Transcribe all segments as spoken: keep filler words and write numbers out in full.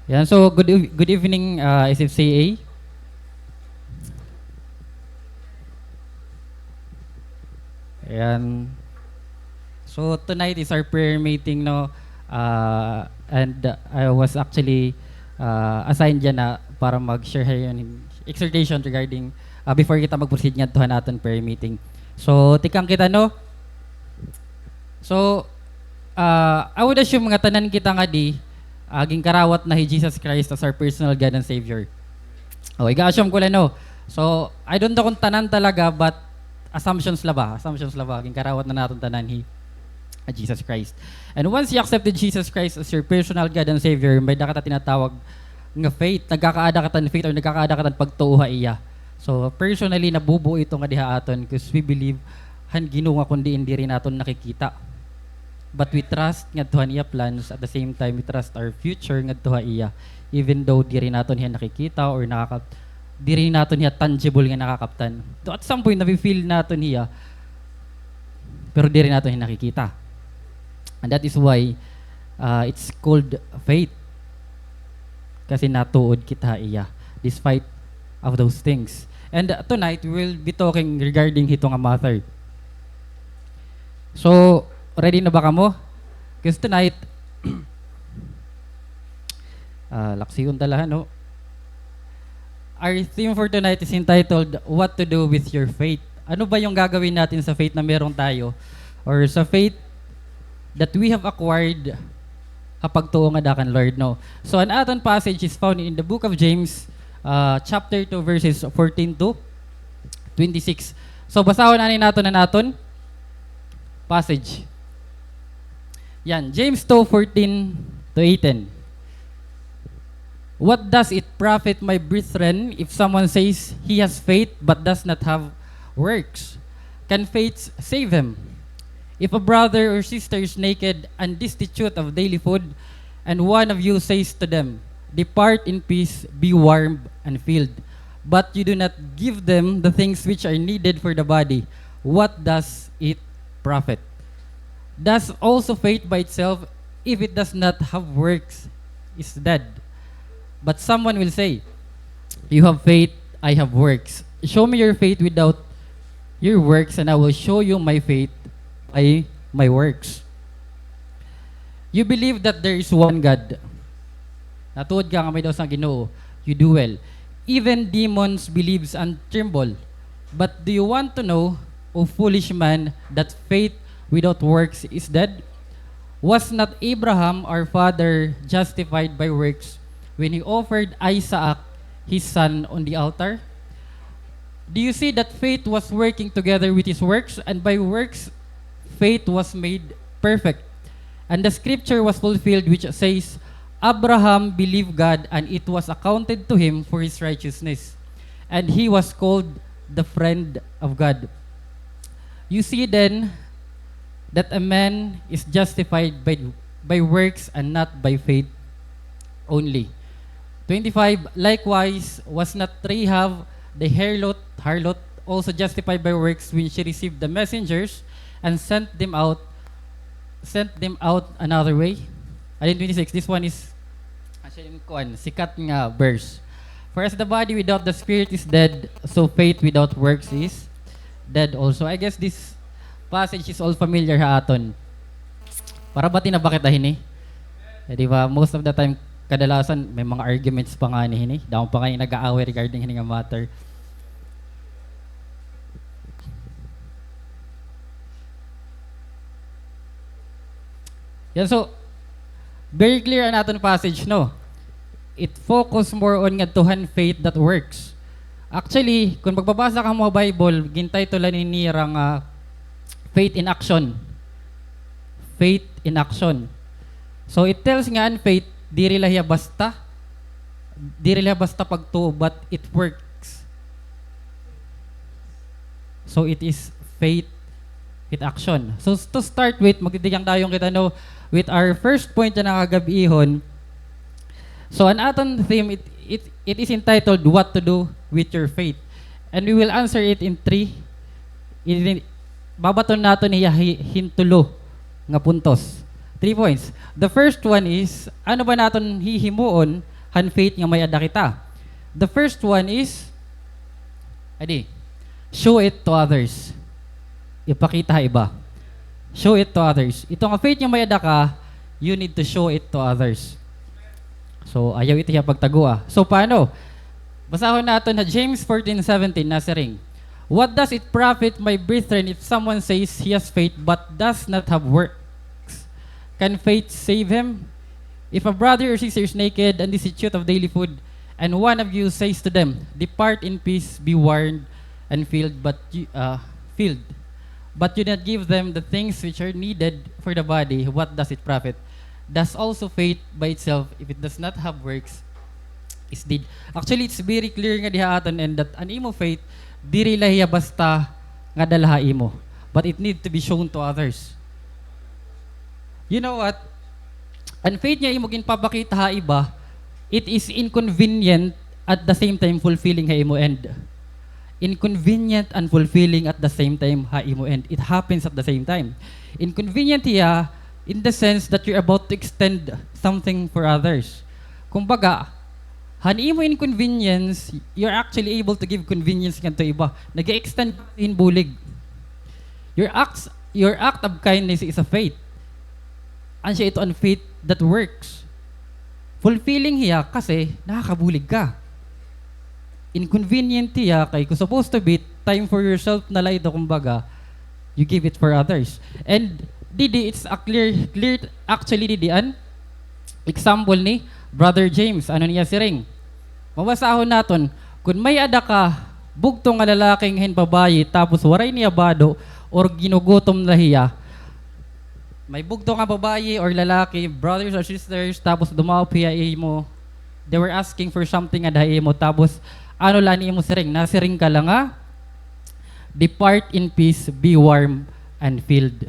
Yan, so good eve-, good evening, ah, S F C A. Ayan. So tonight is our prayer meeting, no? Ah, and, uh, I was actually, ah, assigned dyan na para mag-share hin exhortation regarding, ah, before kita mag-proceed ngadto han aton prayer meeting. So tikang kita, no? So, ah, I would assume nga tanan kita ngadi, ah, ginkarawat na hi Jesus Christ as our personal God and Savior. O, iga-assume ko la, no? So, I don't know kung tanan talaga, but assumptions la ba? Assumptions la ba? Ginkarawat na naton tanan hi, ah, Jesus Christ. And once you accepted Jesus Christ as your personal God and Savior, may-ada kita tinatawag nga faith. Nagkakaada kita hin faith or nagkakaada kita hin pagtuo ha iya. So, personally, nabubuo ito ngadi ha aton 'cause we believe han Ginoo nga kon diin diri naton nakikita. But we trust ngadto han iya plans, at the same time, we trust our future ngadto ha iya. Even though diri naton hiya nakikita or nakaka-, diri naton hiya tangible nga nakakaptan. Though at some point, nafe-feel naton hiya, pero diri naton hiya nakikita. And that is why, ah, it's called faith. Kasi natuod kita ha iya, despite of those things. And, uh, tonight, we will be talking regarding hito nga matter. So, ready na ba kamo? 'Cause tonight, ah, laksiyon ta la, no? Our theme for tonight is entitled, "What to Do with Your Faith." Ano ba yung gagawin natin sa faith na meron tayo? Or sa faith that we have acquired ha pagtuo ngada kan Lord, no? So, an aton passage is found in the book of James, uh, chapter two, verses fourteen to twenty-six. So, basahon ani naton an aton passage. Yan, James two fourteen to eighteen. "What does it profit, my brethren, if someone says he has faith but does not have works? Can faith save him? If a brother or sister is naked and destitute of daily food, and one of you says to them, 'Depart in peace, be warmed and filled,' but you do not give them the things which are needed for the body, what does it profit? Thus also faith by itself, if it does not have works, is dead." But someone will say, "You have faith, I have works. Show me your faith without your works, and I will show you my faith by my works." You believe that there is one God. Natuod ka nga may-ada usa nga Ginoo. You do well. Even demons believes and tremble. But do you want to know, O foolish man, that faith without works is dead? Was not Abraham our father justified by works when he offered Isaac, his son, on the altar? Do you see that faith was working together with his works, and by works faith was made perfect? And the scripture was fulfilled, which says, "Abraham believed God, and it was accounted to him for his righteousness, and he was called the friend of God." You see then that a man is justified by, by works and not by faith only. Twenty-five, likewise, was not Rahab the harlot, harlot also justified by works when she received the messengers and sent them out, sent them out another way? And then twenty-six, this one is, ah, siya yung kuan, sikat nga verse. For as the body without the spirit is dead, so faith without works is dead also. I guess this passage is all familiar ha aton. Para bati na ba kita hini? Eh, di ba, most of the time, kadalasan, may mga arguments pa ngani hini. Damo pa ngani nag-aaway regarding hini nga matter. Yan, so, very clear an aton passage, no? It focus more on ngadto han faith that works. Actually, kung magbabasa kamo ha Bible, gin-title la ini nira nga faith in action. Faith in action. So, it tells nga an faith, diri la hiya basta, diri la hiya basta pagtuo, but it works. So, it is faith with action. So, s-, to start with, magtitikang dayon kita, no, with our first point yana nga gab-ihon. So, an aton theme, it, it, it is entitled, "What to Do with Your Faith?" And we will answer it in three, in, babaton naton hiya hi-, hin tulo nga puntos. Three points. The first one is, ano ba naton hihimuon han faith nga may-ada kita. The first one is, adi, show it to others. Ipakita ha iba. Show it to others. Ito nga faith nga may-ada ka, you need to show it to others. So, ayaw ito hiya pagtagua. So, paano? Basahon naton ha James fourteen seventeen, nasiring, "What does it profit, my brethren, if someone says he has faith but does not have works? Can faith save him? If a brother or sister is naked and destitute of daily food, and one of you says to them, 'Depart in peace, be warmed and filled,' but you, uh, filled, but you do not give them the things which are needed for the body, what does it profit? Thus also faith by itself, if it does not have works, is dead." Actually, it's very clear nga diha aton and that an imo faith, diri la hiya basta nga dala ha imo, but it need to be shown to others. You know what? An faith nga imo ginpapakita ha iba, it is inconvenient at the same time fulfilling ha imo end. Inconvenient and fulfilling at the same time ha imo end. It happens at the same time. Inconvenient hiya in the sense that you're about to extend something for others. Kumbaga, han imo inconvenience, you're actually able to give convenience ngadto iba. Nag-extend ka hin bulig. Your acts, your act of kindness is a faith. Asya ito an faith that works. Fulfilling hiya kasi nakakabulig ka. Inconvenient hiya kay kung supposed to be time for yourself na la ito, kumbaga, you give it for others. And didi, it's a clear, clear, actually, didi an example ni Brother James. Ano niya siring? Mabasahon naton, kun may-ada ka bugto nga lalaki ngan hin babaye, tapos waray niya bado or ginugutom la hiya, may bugto nga babaye or lalaki, brothers or sisters, tapos dumaop hiya ha imo, they were asking for something ngada ha imo, tapos ano la an imo siring? Nasiring ka la nga, "Depart in peace, be warm and filled."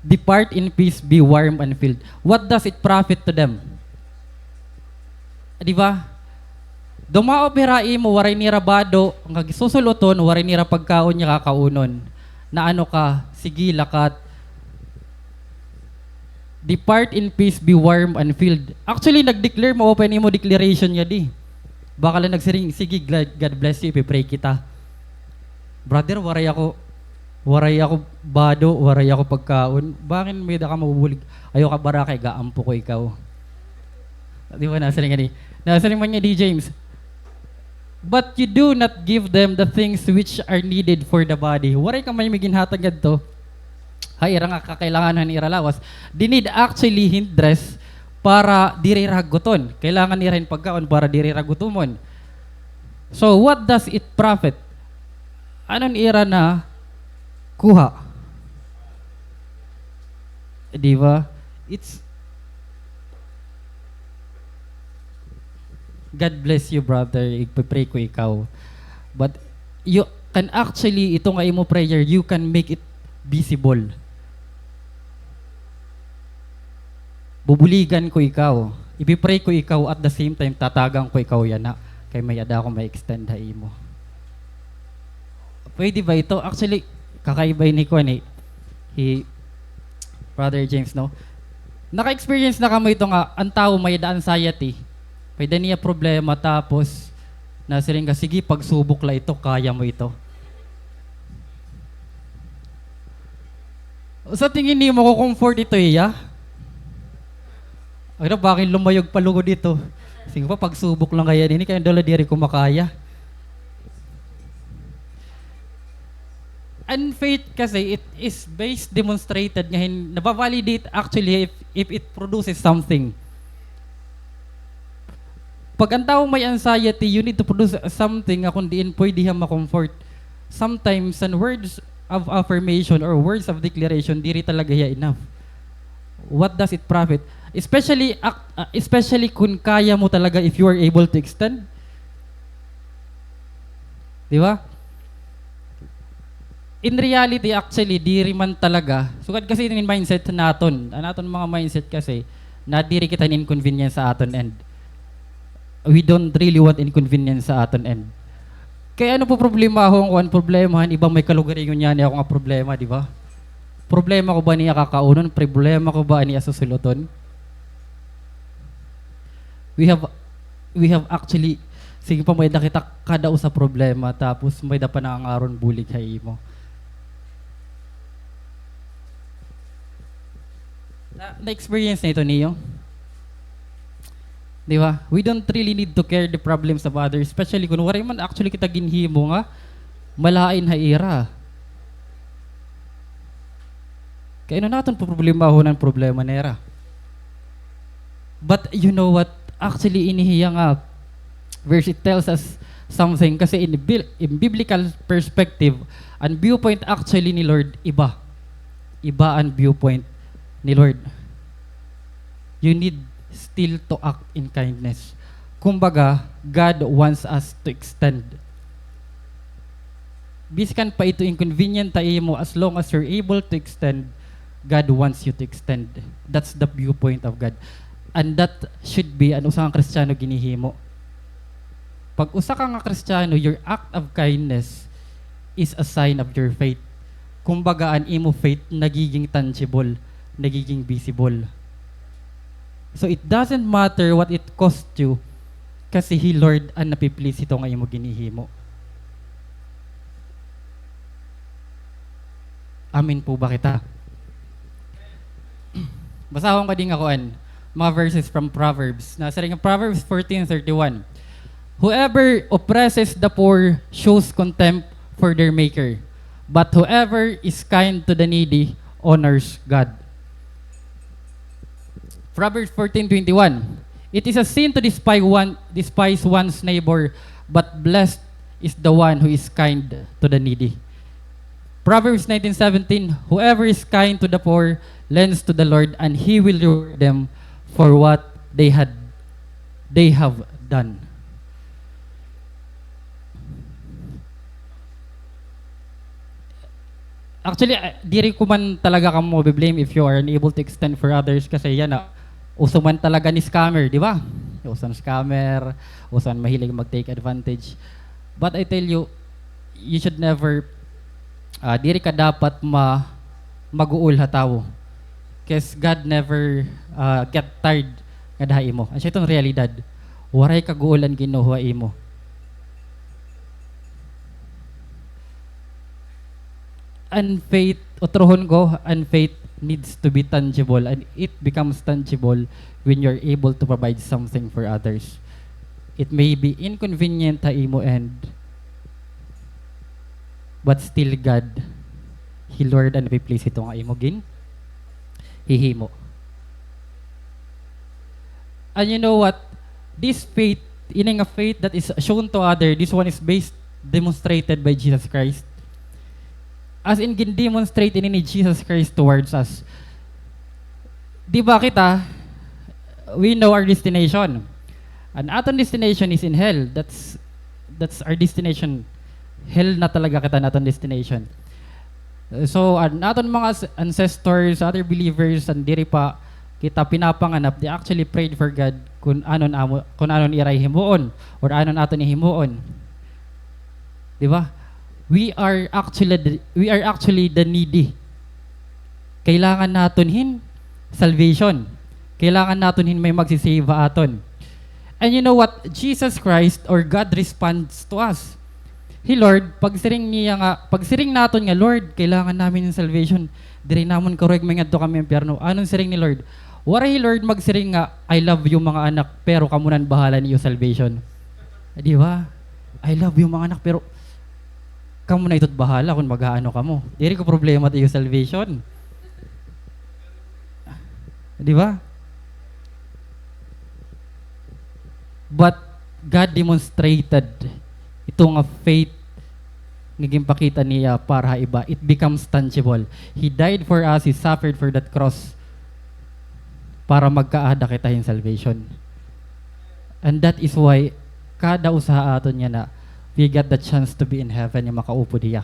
"Depart in peace, be warm and filled." What does it profit to them? Di ba? Dumaop hira ha imo, waray nira bado nga gisusul-oton, waray nira pagkaon nga kakaunon. Naano ka, sige, lakat. "Depart in peace, be warm and filled." Actually, nag-declare, mao pa ini imo declaration ngadi. Baka la nagsiring, "Sige, gla-, God bless you, ipi-pray kita." "Brother, waray ako, waray ako bado, waray ako pagkaon." Bangin may-ada ka mabubulig. "Ayaw kabaraka, igaampo ko ikaw." Di ba, nasiring ngadi? Nasiring man ngadi hi James, "But you do not give them the things which are needed for the body." Waray ka man-an ginhatag ngadto ha ira nga kakailangan han ira lawas. They need actually hin dress para diri hira hagguton. Kailangan nira hin pagkaon para diri hira gutomon. So, what does it profit? Ano an ira nakuha? Di ba? It's, God bless you, brother. Igpe-pray ko ikaw. But you can actually, ito nga imo prayer, you can make it visible. Bubuligan ko ikaw. Ipi-pray ko ikaw at the same time, tatagan ko ikaw yana. Kay may-ada ako ma-extend ha imo. Pwede ba ito? Actually, kakaiba ini kuan ni, hi Brother James, no? Naka-experience na kamo ito nga an tawo may-ada anxiety, may-ada niya problema, tapos nasiring ka, "Sige, pagsubok la ito, kaya mo ito." Sa tingin nimo, ko-comfort ito hiya? Ano, bakit lumayog pa lugod ito? Sige pa, pagsubok lang kaya ini, kay an dala diri ko makaya. An faith kasi, it is based, demonstrated nga hin-, nababalidate actually if, if it produces something. Pag an tawo may anxiety, you need to produce something nga kun diin pwede hiya ma-comfort. Sometimes, an words of affirmation or words of declaration, diri talaga hiya enough. What does it profit? Especially, ac-, ah, especially kun kaya mo talaga, if you are able to extend. Di ba? In reality, actually, diri man talaga. Sugad kasi ini hin mindset naton. An aton mga mindset kasi, na diri kita in-inconvenience sa aton end. We don't really want inconvenience sa aton end. Kay ano pa problema ako, an problema han iba may kalugaringon niyan, ako nga problema, di ba? Problema ko ba niya kakaunon? Problema ko ba niya susul-oton? We have, we have actually, sige pa, may-ada kita kada usa problema, tapos may-ada pa nangangaron bulig ha imo. Na, na-experience na ito niyo? Di ba? We don't really need to carry the problems of others, especially kung waray man actually kita ginhimo nga malain ha ira. Kay ano naton poproblemahon an problema nira? But you know what? Actually, ini hiya nga verse, it tells us something. Kasi in, bil-, in biblical perspective, an viewpoint actually ni Lord iba. Iba an viewpoint ni Lord. You need still to act in kindness. Kumbaga, God wants us to extend. Biskan pa ito inconvenient ha imo, as long as you're able to extend, God wants you to extend. That's the viewpoint of God. And that should be an usa nga Kristiyano ginhihimo. Pag usa ka nga Kristiyano, your act of kindness is a sign of your faith. Kumbaga, an imo faith nagiging tangible, nagiging visible. So, it doesn't matter what it cost you, kasi hi Lord an napi-please hito nga imo ginhihimo. Amen po ba kita? Basahon ko dinhi nga kuan, mga verses from Proverbs. Nasiring nga Proverbs fourteen thirty-one, "Whoever oppresses the poor shows contempt for their maker, but whoever is kind to the needy honors God." Proverbs fourteen twenty-one, "It is a sin to despise one, despise one's neighbor, but blessed is the one who is kind to the needy." Proverbs nineteen seventeen, "Whoever is kind to the poor lends to the Lord, and He will reward them for what they had, they have done." Actually, ah, diri ko man talaga kamo mabi-blame if you are unable to extend for others kasi yana, uso man talaga ni scammer, di ba? Uso an scammer, uso an mahilig mag-take advantage. But I tell you, you should never, ah, diri ka dapat ma-, maguol ha tawo. 'Cause God never, ah, get tired ngada ha imo. Asya iton realidad. Waray kaguol an Ginoo ha imo. An faith, utrohon ko, an faith needs to be tangible, and it becomes tangible when you're able to provide something for others. It may be inconvenient ha imo end, but still God, hi Lord an napi-please hito nga imo ginhihimo. And you know what? This faith, ini nga faith that is shown to other, this one is based, demonstrated by Jesus Christ. As in, gin-demonstrate ini ni Jesus Christ towards us. Di ba kita, we know our destination. An aton destination is in hell. That's, that's our destination. Hell na talaga kita an aton destination. So, an aton mga s-, ancestors, other believers, an diri pa kita pinapanganap, they actually prayed for God kun ano an amo, kun ano an ira himuon, or ano an aton himuon. Di ba? We are actually the, we are actually the needy. Kailangan naton hin salvation. Kailangan naton hin may magsi-save ha aton. And you know what? Jesus Christ or God responds to us. Hi Lord, pagsiring niya nga, pagsiring naton nga, "Lord, kailangan namin hin salvation. Diri namon karuyag mangadto kami impyerno." Ano an siring ni Lord? Waray hi Lord magsiring nga, "I love you, mga anak, pero kamo na an bahala niyo salvation." Di ba? "I love you, mga anak, pero kamo na ito it bahala kun mag-aano kamo. Diri ko problema it iyo salvation." Di ba? But God demonstrated ito nga faith nga ginpakita niya para ha iba. It becomes tangible. He died for us, He suffered for that cross para magkaada kita hin salvation. And that is why kada usa ha aton yana, we got the chance to be in heaven, nga makaupod hiya.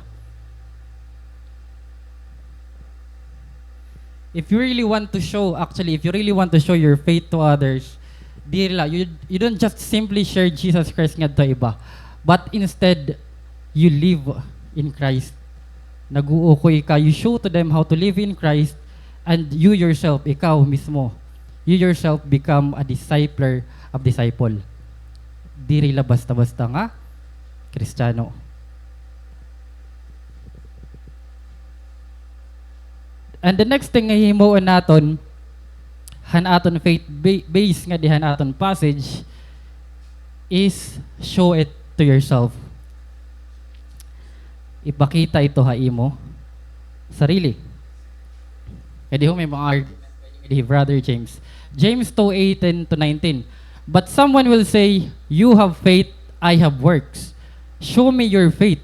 If you really want to show, actually, if you really want to show your faith to others, diri la, you, you don't just simply share Jesus Christ ngadto ha iba, but instead, you live in Christ. Nag-uukoy ka, you show to them how to live in Christ, and you yourself, ikaw mismo, you yourself become a discipler of disciple. Diri la basta-basta nga Kristiyano. And the next thing nga hihimuon naton, han aton faith ba-, base nga dihan aton passage, is show it to yourself. Ipakita ito ha imo sarili. Kay diho may mga argument ni Brother James. James two eighteen to nineteen. But someone will say, "You have faith, I have works. Show me your faith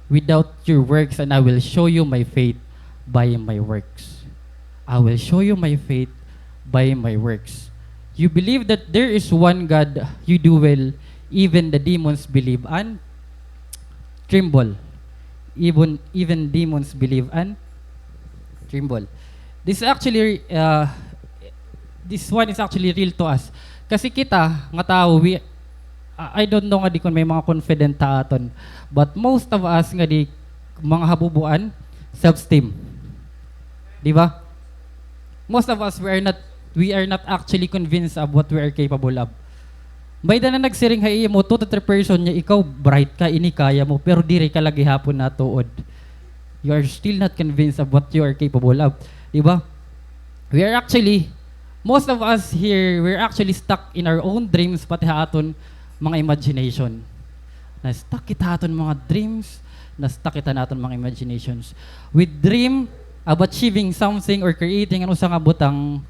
without your works, and I will show you my faith by my works." I will show you my faith by my works. You believe that there is one God, you do well. Even the demons believe and tremble. Even, even demons believe and tremble. This actually, uh, this one is actually real to us. Kasi kita nga tawo, we, I I don't know nga di kon may mga confident ta aton. But most of us nga di mga habubuan, self-esteem. Di ba? Most of us, we are not, we are not actually convinced of what we are capable of. May-ada na nagsiring ha imo, two to three person nga ikaw, bright ka, ini kaya mo, pero diri ka la gihapon natuod. You are still not convinced of what you are capable of. Di ba? We are actually, most of us here, we're actually stuck in our own dreams, pati ha aton mga imagination. Na-stuck kita ha aton mga dreams, na-stuck kita ha aton mga imaginations. We dream of achieving something or creating an usa nga butang,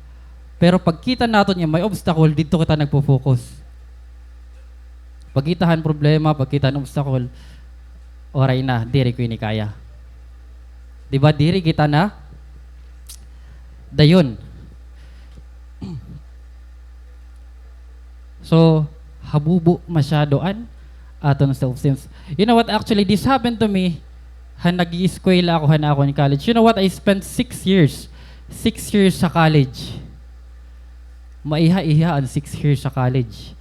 pero pagkita naton nga may obstacle, didto kita nagpo-focus. Pagkita han problema, pagkita han obstacle, waray na, diri ko ini kaya. Di ba, diri kita na dayon. So, habubo masyado an aton self-esteem. You know what? Actually, this happened to me han nag-iiskwela ako han akon college. You know what? I spent six years. Six years sa college. Maiha-iha an six years sa college.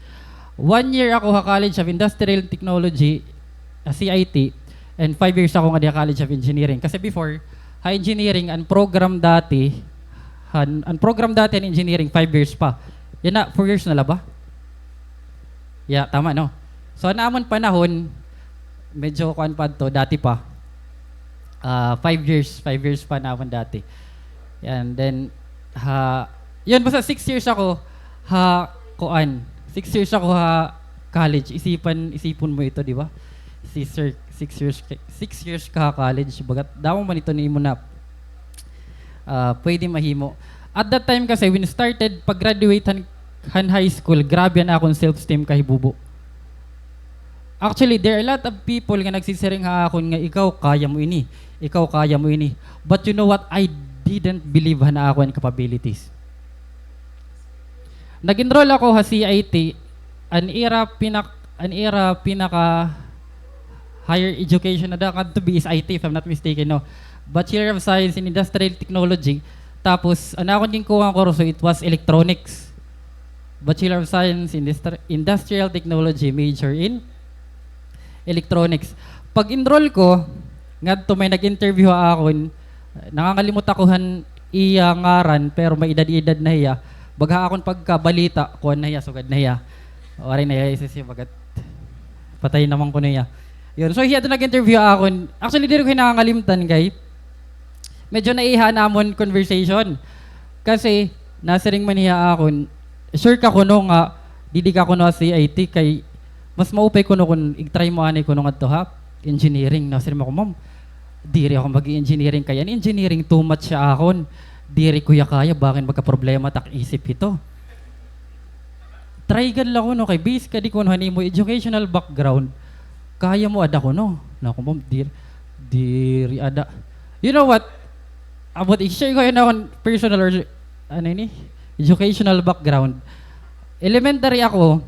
One year ako ha College of Industrial Technology, ah, C I T, and five years ako ngadi ha College of Engineering. Kasi before, ha engineering, an program dati, han, an program dati han engineering, five years pa. Yana, four years na la ba? Yeah, tama, no? So, an amon panahon, medyo kuan pa adto, dati pa. Ah, five years, five years pa an amon dati. Yan, then, ha, yun, basta six years ako, ha, kuan, six years ako ha college, isipan, isipon mo ito, di ba? Six year-, six years ka, six years ka ha college, bagat damo man ito nimo na, ah, pwede mahimo. At that time kasi, when started pag-graduate han, han high school, grabe an akon self-esteem kahibubo. Actually, there are a lot of people nga nagsisiring ha akon nga, "Ikaw, kaya mo ini. Ikaw, kaya mo ini." But you know what? I didn't believe han akon capabilities. Nag-enroll ako ha C I T, an ira pinak-, an ira pinaka higher education na da ngadto B S I T, if I'm not mistaken, no? Bachelor of Science in Industrial Technology. Tapos, an akon ginkuha nga kurso, it was electronics. Bachelor of Science in Industri-, Industrial Technology, major in electronics. Pag-enroll ko, ngadto may nag-interview ha akon, nangangalimot ako han iya ngaran, pero may edad-edad na hiya. Baga ha akon pagkabalita, kuan na hiya, sugad na hiya. Waray na hiya, isa siya, bagat patay naman kuno hiya. Yun, so hiya adto nag-interview ha akon. Actually, diri ko hiya nangangalimtan, kay medyo naiha an amon conversation. Kasi, nasiring man hiya ha akon, "Sure ka kuno nga didi ka kuno ha C I T, kay mas maupay kuno kon ig-try mo anay kuno ngadto ha engineering." Nasiring man ako, "Ma'am, diri ako mag-engineering, kay an engineering too much ha akon. Diri ko hiya kaya, bangin magkaproblema it ak isip hito." Try gad la kuno, kay base gad kuno han imo educational background, kaya mo ada kuno. Na ako, "Ma'am, dir-, diri ada." You know what? About i-share ko yana akon personal or, ano ini? Educational background. Elementary ako,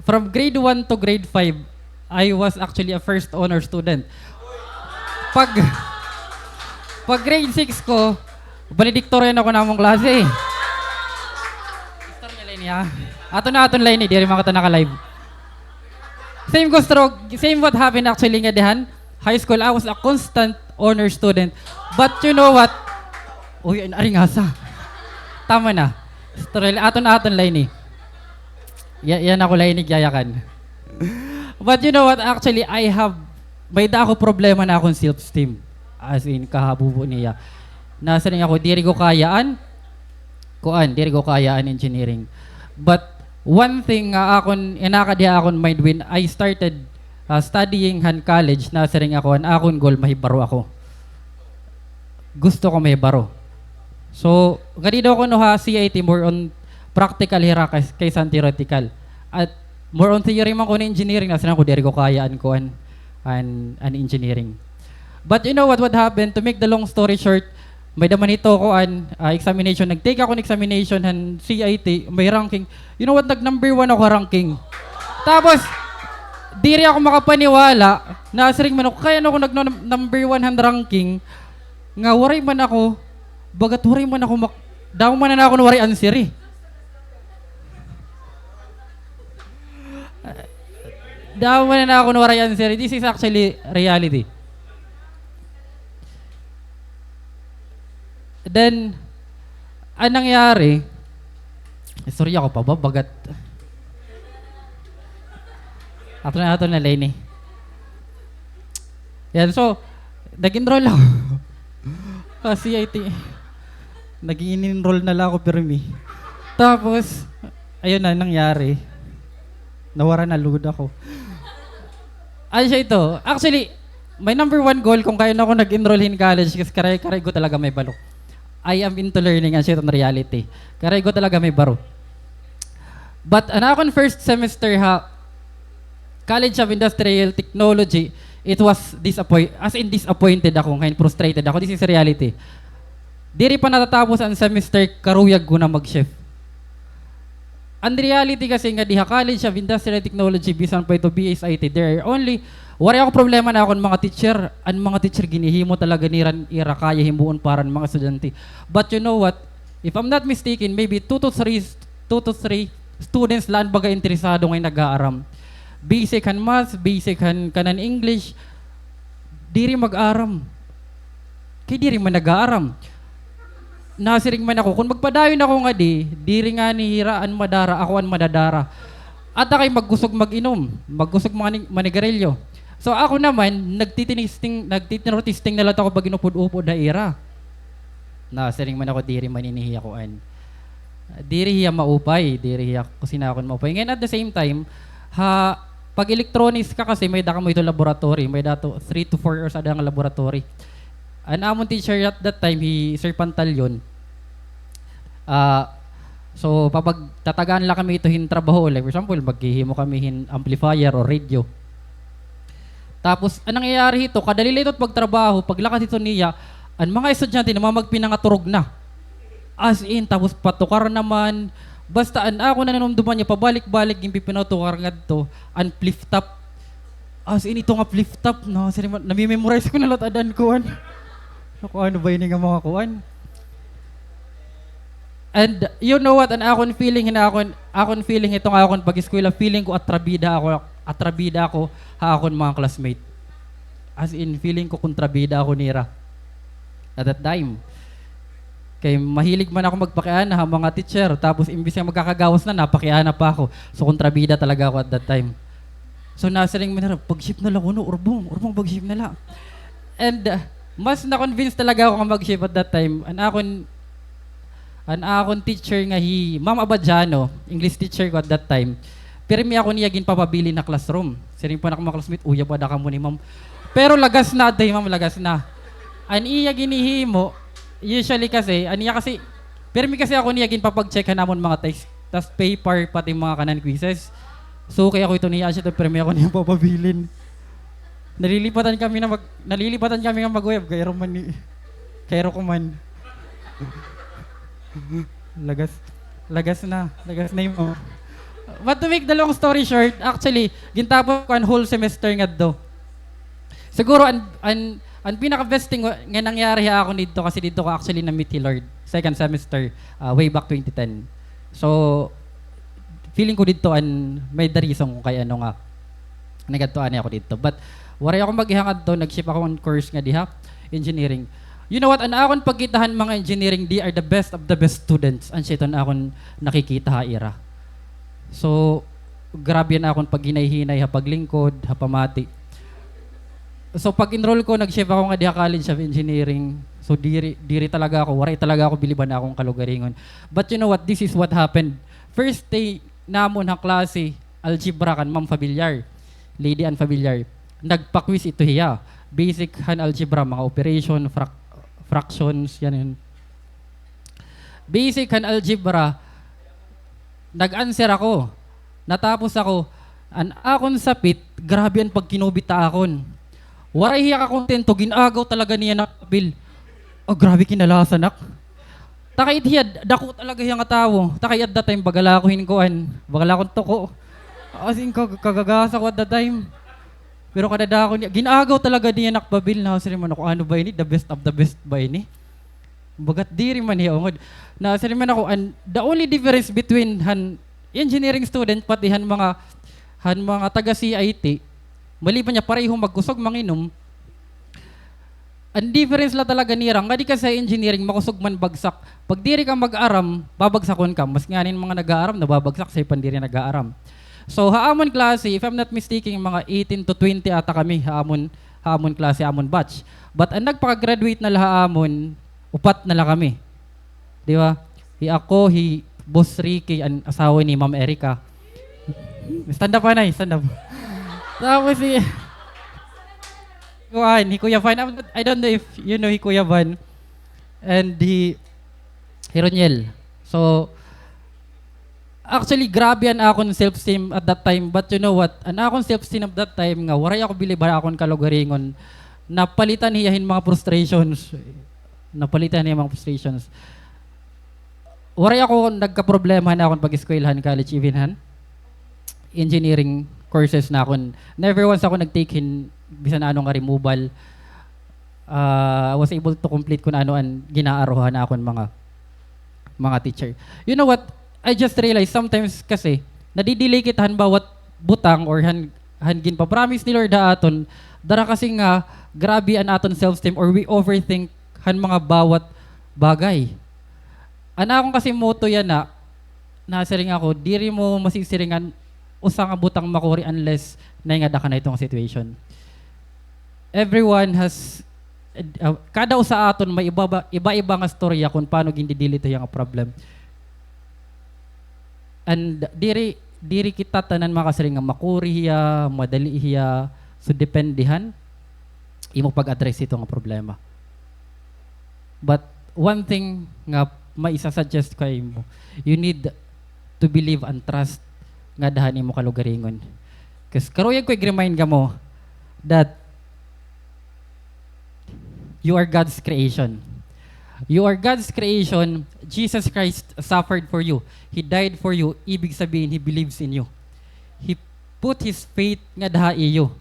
from grade one to grade five, I was actually a first honor student. Pag, pag grade six ko, valedictorian ako han amon klase. Istorya la ini, ha. Aton na, aton la ini, diri man kita naka-live. Same goes through, same what happened actually ngadi han high school. I was a constant honor student. But you know what? Uy, ay, aringasa. Tama na. Story, aton-aton la ini. Ya, yana ko la ini giyayakan. But you know what? Actually, I have, may-ada ako problema na akon self-esteem. As in, kahabubo niya. Nasiring ako, diri ko kaya an, kuan, diri ko kaya an engineering. But one thing nga akon inakad ha akon mind when I started, ah, studying han college, nasiring ako, an akon goal, mahibaro ako. Gusto ko mahibaro. So, ngadi daw kuno ha C I T, more on practical hira kay-, kaysa an theoretical. At more on theory man kuno engineering, nasiring ako, diri ko kaya an kuan, an, an engineering. But you know what, what happened? To make the long story short, may-ada man hito kuan, ah, examination. Nag-take ako hin examination han C I T, may ranking. You know what? Nag-number one ako ha ranking. Tapos, diri ako makapaniwala, nasiring man ako, kay ano ako nag-, number one han ranking, nga waray man ako, bagat waray man ako mak-, damo man na ako nga waray answer, eh. Damo man na ako nga waray answer, eh. This is actually reality. Then, an nangyari, istorya ko pa ba? Bagat. Ato na, ato na, Lenny. Yan, so, nag-enroll ako. Ah, C I T. Nag-i-enroll na la ako, pirmi. Tapos, ayun na, nangyari. Nawara na load ako. Ano siya ito? Actually, my number one goal kung kay-ano ako nag-enroll hin college, kasi karay-karay ko talaga mahibaro. I am into learning, an siya iton reality. Karay ko talaga mahibaro. But an akon first semester ha College of Industrial Technology, it was disappoint-, as in disappointed ako, ngayon frustrated ako. This is reality. Diri pa natatapos an semester, karuyag ko na mag-shift. An reality kasi nga diha College of Industrial Technology, bisan pa ito B S I T, there are only, waray ako problema na akon mga teacher, an mga teacher ginhihimo talaga nira an ira kaya himuon para han mga estudyante. But you know what? If I'm not mistaken, maybe two to three, two to three students la an baga interesado nga nag-aaram. Basic han maths, basic han kanan English, diri mag-aram. Kay diri man nag-aaram. Nasiring man ako, kon magpadayon ako ngadi, diri ngani hira an madara, ako an madadara. Ata kay magkusog mag-inom, magkusog mani-, manigarilyo. So, ako naman, nagtitinisting, nagtitinor-testing na la ako pag-inupod-upod ha ira. Nasiring man ako, diri man ini hiya kuan. Diri hiya maupay, diri hiya kusinahon maupay. Ngan at the same time, ha, pag electronics ka kasi, may-ada kamo ito laboratory, may-ada ito three to four hours ada nga laboratory. An amon teacher at that time, hi Sir Pantalion, ah, so, papagtatagaan la kami ito hin trabaho, like, for example, maghihimo kami hin amplifier or radio. Tapos, an nangyayari hito, kadali la ito pagtrabaho, paglakat hito niya, an mga estudyante namamagpinangaturog na. As in, tapos patukar naman. Basta an akon nanumduman niya, pabalik-balik ginpipinatukar ngadto, an flip top. As in, ito nga flip top, no? Sini-, nami-memorize ko na la it ada an kuan. Naku, ano ba ini nga mga kuan? And you know what? An akon feeling, hin akon, akon feeling hito nga akon pag-eskwela, feeling ko atrabida ako, atrabida ako ha akon mga classmate. As in, feeling ko kontrabida ako nira at that time. Kay mahilig man ako magpakiana ha mga teacher, tapos imbis nga magkakagawas na, napakiana pa ako. So, kontrabida talaga ako at that time. So, nasiring man nira, "Pag-shift na la kuno, Urbong, Urbong, pag-shift na la." And, uh, mas na-convince talaga ako nga mag-shift at that time. An akon, an akon teacher nga hi Ma'am Abadiano, English teacher ko at that time, pirmi ako niya ginpapabilin ha classroom. Siring pa an akon mga classmate, "Uyab ada kamo ni Ma'am." Pero lagas na adto hi Ma'am, lagas na. An iya ginhihimo, usually kasi, an iya kasi, pirmi kasi ako niya ginpapag-check han amon mga test, test paper, pati mga kanan quizzes. So, kay ako ito niya, siya ito, pirmi ako niya papabilin. Nalilipatan kami na mag-, nalilipatan kami nga mag-uyab, kay iro man ni, kay iro ko man. Lagas, lagas na, lagas na imo. But to make the long story short, actually, gintapos ko an whole semester ngadto. Siguro an, an, an pinaka-best thing wa-, nga nangyari ha akon didto, kasi didto ko actually na-meet hi Lord, second semester, ah, way back twenty ten. So, feeling ko didto an may-ada reason kung kay ano nga nag-adto anay ako didto. But waray ako mag-iha ngadto, nag-shift ako hin course nga diha, engineering. You know what? An akon pagkita han mga engineering, they are the best of the best students. An siya ito an akon nakikita ha ira. So, grabe an akon paghinay-hinay ha paglingkod, ha pamati. So, pag-enroll ko, nag-shift ako ngadi ha College of Engineering. So, diri, diri talaga ako, waray talaga ako bilib han akon kalugaringon. But you know what? This is what happened. First day namon ha klase, algebra kan Ma'am Fabillar. Lady Ann Fabillar. Nagpa-quiz ito hiya. Basic han algebra, mga operation, frac-, fractions, yan yun. Basic han algebra, nag-answer ako. Natapos ako. An akon sapit, grabe an pagkinubit ha akon. Waray hiya kakontento, gin-agaw talaga niya nak papel. Oh, grabe kinalasa nak. Takay hiya, dako talaga hiya nga tawo. Takay at that time, bagal ako hin kuan. Bagal akon tuko. As in, kag-, kagagasa ko at that time. Pero kadadako niya, gin-agaw talaga niya nak papel. Nasiring man ako, ano ba ini? The best of the best ba ini? Bagat diri man hiya ungod. Nasiring man ako, an, the only difference between han engineering student pati han mga, han mga taga C I T, maliban niya pareho magkusog manginom, an difference la talaga nira, ngadi ka sa engineering, makusog man bagsak. Pag diri ka mag-aram, babagsakon ka. Mas ngani an mga nag-aaram, nababagsak sa ipan diri nag-aaram. So, ha amon klase, if I'm not mistaken, mga eighteen to twenty ata kami, ha amon, ha amon klase, amon batch. But an nagpaka-graduate na la ha amon, upat na la kami. Di ba? Hi ako, hi Boss Ricky, an asawa ni Ma'am Erica. Stand up, anay, stand up. Tapos si, kuan, hi Kuya Van. I don't know if you know hi Kuya Van. And hi, hi Roniel. So, actually, grabe an akon self-esteem at that time. But you know what? An akon self-esteem at that time nga, waray ako bilib ha akon kalugaringon. Napalitan hiya hin mga frustrations. Napalitan niya mga frustrations. Waray ako nagkaproblema han akon pag-eskwela han college, even han engineering courses na akon. Never once ako nag-take hin bisan ano nga removal. Ah, I was able to complete kun ano an gin-aaruhan han akon mga, mga teacher. You know what? I just realized sometimes kasi nadidelay kita han bawat butang or han, han ginpa-promise ni Lord ha aton. Dara kasi nga grabe an aton self-esteem or we overthink han mga bawat bagay. An akon kasi motto yana, nasiring ako, diri mo masisiring an usa nga butang makuri unless naay-ada ka na ito nga situation. Everyone has, uh, kada usa aton may iba-, iba-iba nga storya kon paano gindidili ito nga problem. And diri, diri kita tanan makasiring nga makuri hiya, madali hiya. So, depende han imo pag-address hito nga problema. But one thing nga maisa-suggest ko ha imo, you need to believe and trust ngada han imo kalugaringon. 'Cause karuyag ko i-remind kamo that you are God's creation. You are God's creation. Jesus Christ suffered for you. He died for you. Ibig sabihin, He believes in you. He put His faith ngada ha iyo.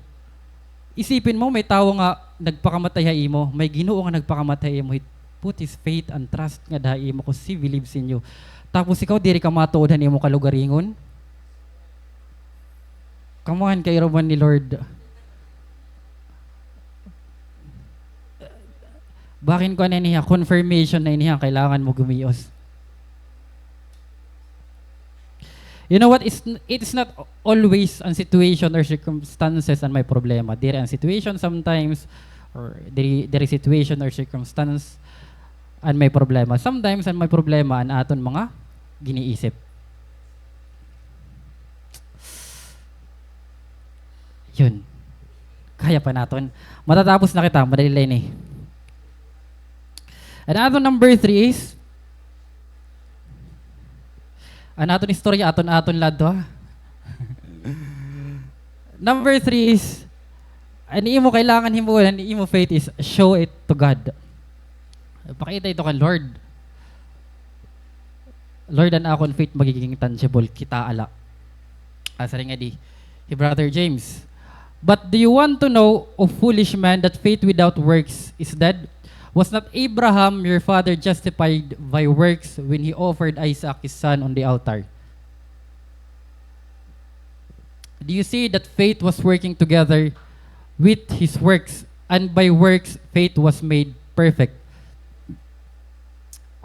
Isipin mo, may tawo nga nagpakamatay ha imo, may Ginoo nga nagpakamatay ha imo, He put His faith and trust ngada ha imo 'cause He believes in you. Tapos ikaw, diri ka matuod han imo kalugaringon? Come on, kairuman ni Lord. Bakin kuan na ini ha, confirmation na ini ha, kailangan mo gumios. You know what? It's, it's not always an situation or circumstances an may problema. Diri an situation sometimes, or diri, diri situation or circumstance an may problema. Sometimes an may problema an aton mga giniisip. Yun. Kaya pa naton. Matatapos na kita. Madali la ini. An aton number three is, an aton istorya, aton-aton la adto, ha? Number three is, an imo kailangan himuon, an imo faith is show it to God. Pakita ito kan Lord. Lord, an akon faith magiging tangible, kitaa la. Ah, siring ngadi hi Brother James. But do you want to know, O foolish man, that faith without works is dead? Was not Abraham your father justified by works when he offered Isaac his son on the altar? Do you see that faith was working together with his works, and by works faith was made perfect?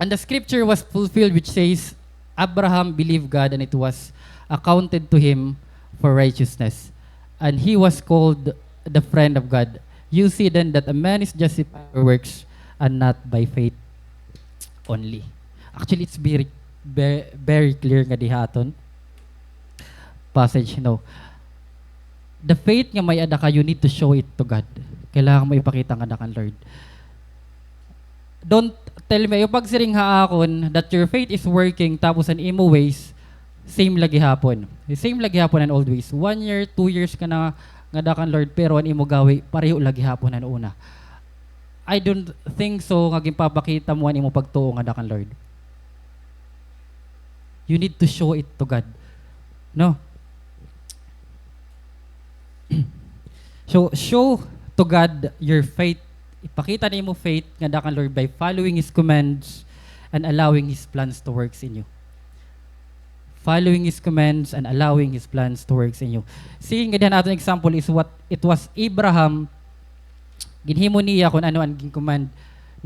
And the scripture was fulfilled, which says, "Abraham believed God, and it was accounted to him for righteousness. And he was called the friend of God. You see then that a man is justified by works and not by faith only." Actually, it's very, ve-, very clear nga diha aton passage, no? The faith nga may-ada ka, you need to show it to God. Kailangan mo ipakita nga ada kan Lord. Don't tell me, ayaw pagsiring ha akon that your faith is working, tapos an imo ways, same la gihapon. Same la gihapon an old ways. One year, two years ka na nga ada kan Lord, pero an imo gawi, pareho la gihapon han una. I don't think so nga ginpapakita mo an imo pagtuo nga ada kan Lord. You need to show it to God. No? So, show to God your faith. Ipakita nimo faith nga ada kan Lord by following His commands and allowing His plans to work sa inyo. Following His commands and allowing His plans to work sa inyo. Sige nga diha an aton example is what it was Abraham Ginhimo niya kon ano an gin-command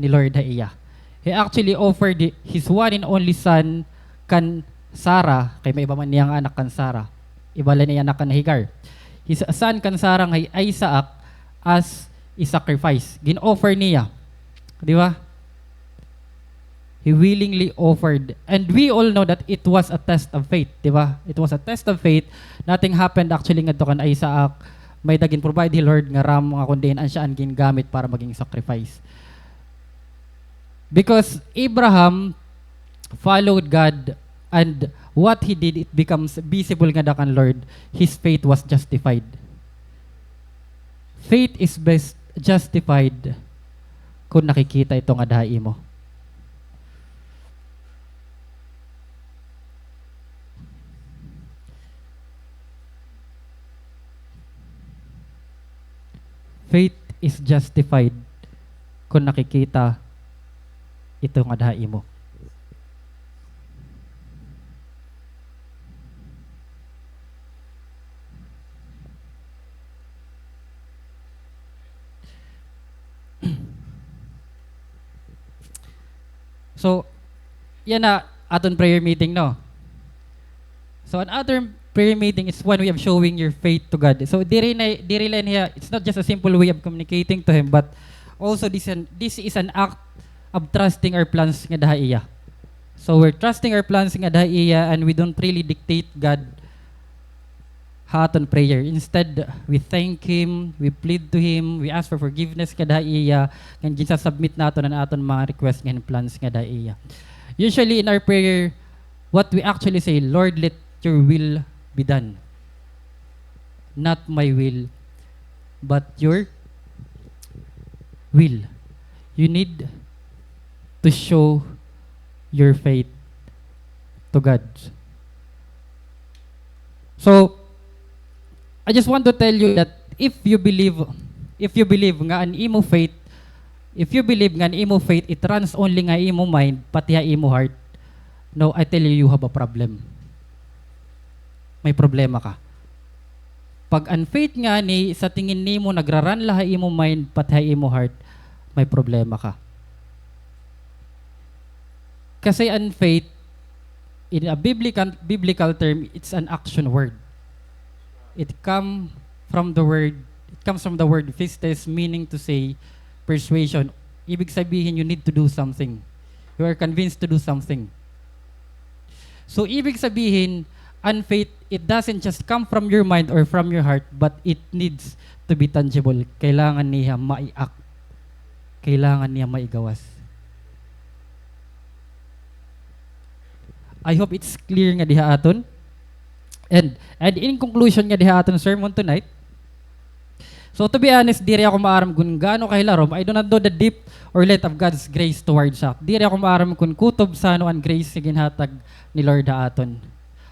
ni Lord ha iya. He actually offered his one and only son kan Sarah, kay may iba man niya nga anak kan Sarah. Iba la niya anak kan Hagar. His son kan Sarah nga hi Isaac as a sacrifice. Gin-offer niya. Di ba? He willingly offered. And we all know that it was a test of faith, di ba? It was a test of faith. Nothing happened actually ngadto kan Isaac. May-ada gin-provide hi Lord nga ram nga kon diin an siya an gingamit para maging sacrifice. Because Abraham followed God, and what he did, it becomes visible ngada kan Lord. His faith was justified. Faith is best justified kon nakikita ito ngada ha imo. Faith is justified kon nakikita ito ngada ha imo. So, yana aton prayer meeting, no? So, another prayer meeting is one way of showing your faith to God. So, diri na, diri la niya, it's not just a simple way of communicating to Him, but also this an, this is an act of trusting our plans ngada ha iya. So, we're trusting our plans ngada ha iya, and we don't really dictate God ha aton prayer. Instead, we thank Him, we plead to Him, we ask for forgiveness ngada ha iya, ngan ginsasubmit naton an aton mga request ngan plans ngada ha iya. Usually in our prayer, what we actually say, "Lord, let your will be done. Not my will, but your will." You need to show your faith to God. So, I just want to tell you that if you believe, if you believe nga an imo faith, if you believe nga an imo faith, it runs only nga imo mind, pati ha imo heart, no, I tell you, you have a problem. May problema ka. Pag an faith ngani, sa tingin nimo, nagra-run la ha imo mind, pati ha imo heart, may problema ka. Kasi an faith, in a biblical, biblical term, it's an action word. It come from the word, it comes from the word pistis, meaning to say persuasion. Ibig sabihin, you need to do something. You are convinced to do something. So, ibig sabihin, an faith, it doesn't just come from your mind or from your heart, but it needs to be tangible. Kailangan niya mai-act. Kailangan niya maigawas. I hope it's clear ngadi ha aton. And, and in conclusion ngadi ha aton sermon tonight, so, to be honest, diri ako maaram kun gaano kahilarom. I do not know the depth or length of God's grace towards us. Diri ako maaram kun kutob sano an grace nga ginhatag ni Lord ha aton.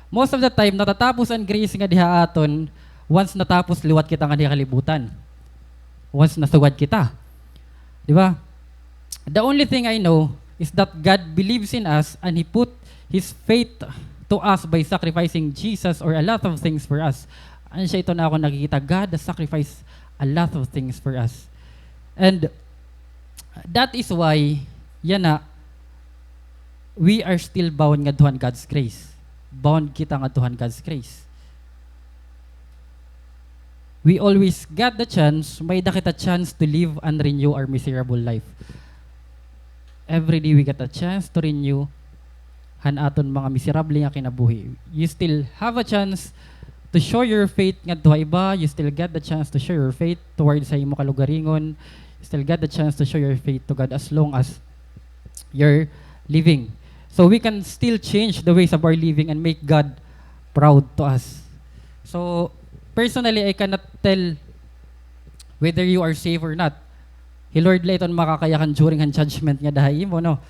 Most of the time, natatapos an grace ngadi ha aton once natapos liwat kita ngadi ha kalibutan. Once nasugad kita. Di ba? The only thing I know is that God believes in us and He put His faith to us by sacrificing Jesus or a lot of things for us. Ano siya ito na ako nakikita? God has sacrificed a lot of things for us. And that is why, yana, We are still bound ngadto han God's grace. Bound kita ngadto han God's grace. We always got the chance, may-ada kita chance to live and renew our miserable life. Every day we got a chance to renew han aton mga miserable nga kinabuhi. You still have a chance to show your faith ngadto ha iba. You still got the chance to show your faith towards sa imo kalugaringon. You still got the chance to show your faith to God as long as you're living. So we can still change the ways of our living and make God proud to us. So personally, I cannot tell whether you are safe or not. Hi Lord la iton makakayakan during han judgment ngada ha imo, no?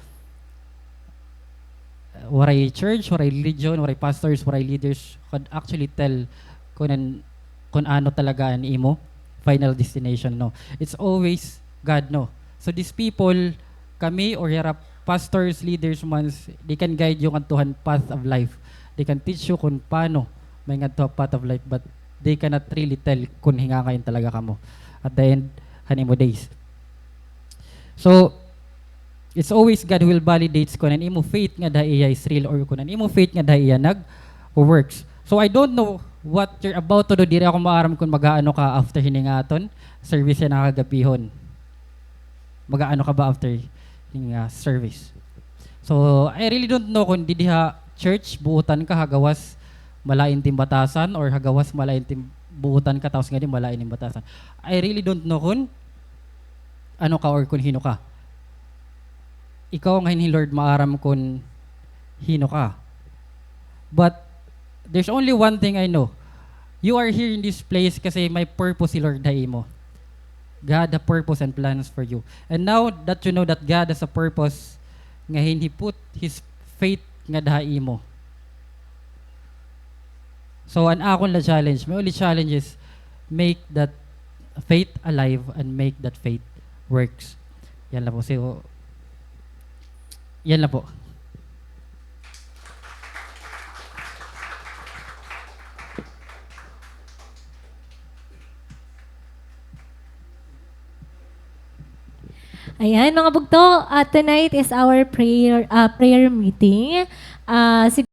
Waray church, waray religion, waray pastors, waray leaders could actually tell kun an-, kun ano talaga an imo final destination, no? It's always God, no? So these people, kami or hira pastors, leaders man, they can guide you ngadto han path of life. They can teach you kun paano may ngadto ha path of life, but they cannot really tell kun hingangayon talaga kamo at the end han imo days. So, it's always God who will validates kun an imo faith ngada ha iya is real or kun an imo faith ngada ha iya nag-works. So, I don't know what you're about to do. Diri ako maaram kun mag-aano ka after hini nga aton service yana nga kagabihon. Mag-aano ka ba after hini nga service? So, I really don't know kun didi ha church, buotan ka, ha gawas malain it im batasan, or ha gawas malain it im buotan ka, tapos ngadi malain it im batasan. I really don't know kun ano ka or kun hin-o ka. Ikaw ngahin hi Lord maaram kun hin-o ka. But there's only one thing I know. You are here in this place kasi may purpose hi Lord ha imo. God has purpose and plans for you. And now that you know that God has a purpose, ngahin He put His faith ngada ha imo. So, an akon la challenge, my only challenge is make that faith alive and make that faith works. Yan la po. So, yan la po. Ayan, mga bugto, ah, tonight is our prayer, ah, prayer meeting. Ah, si-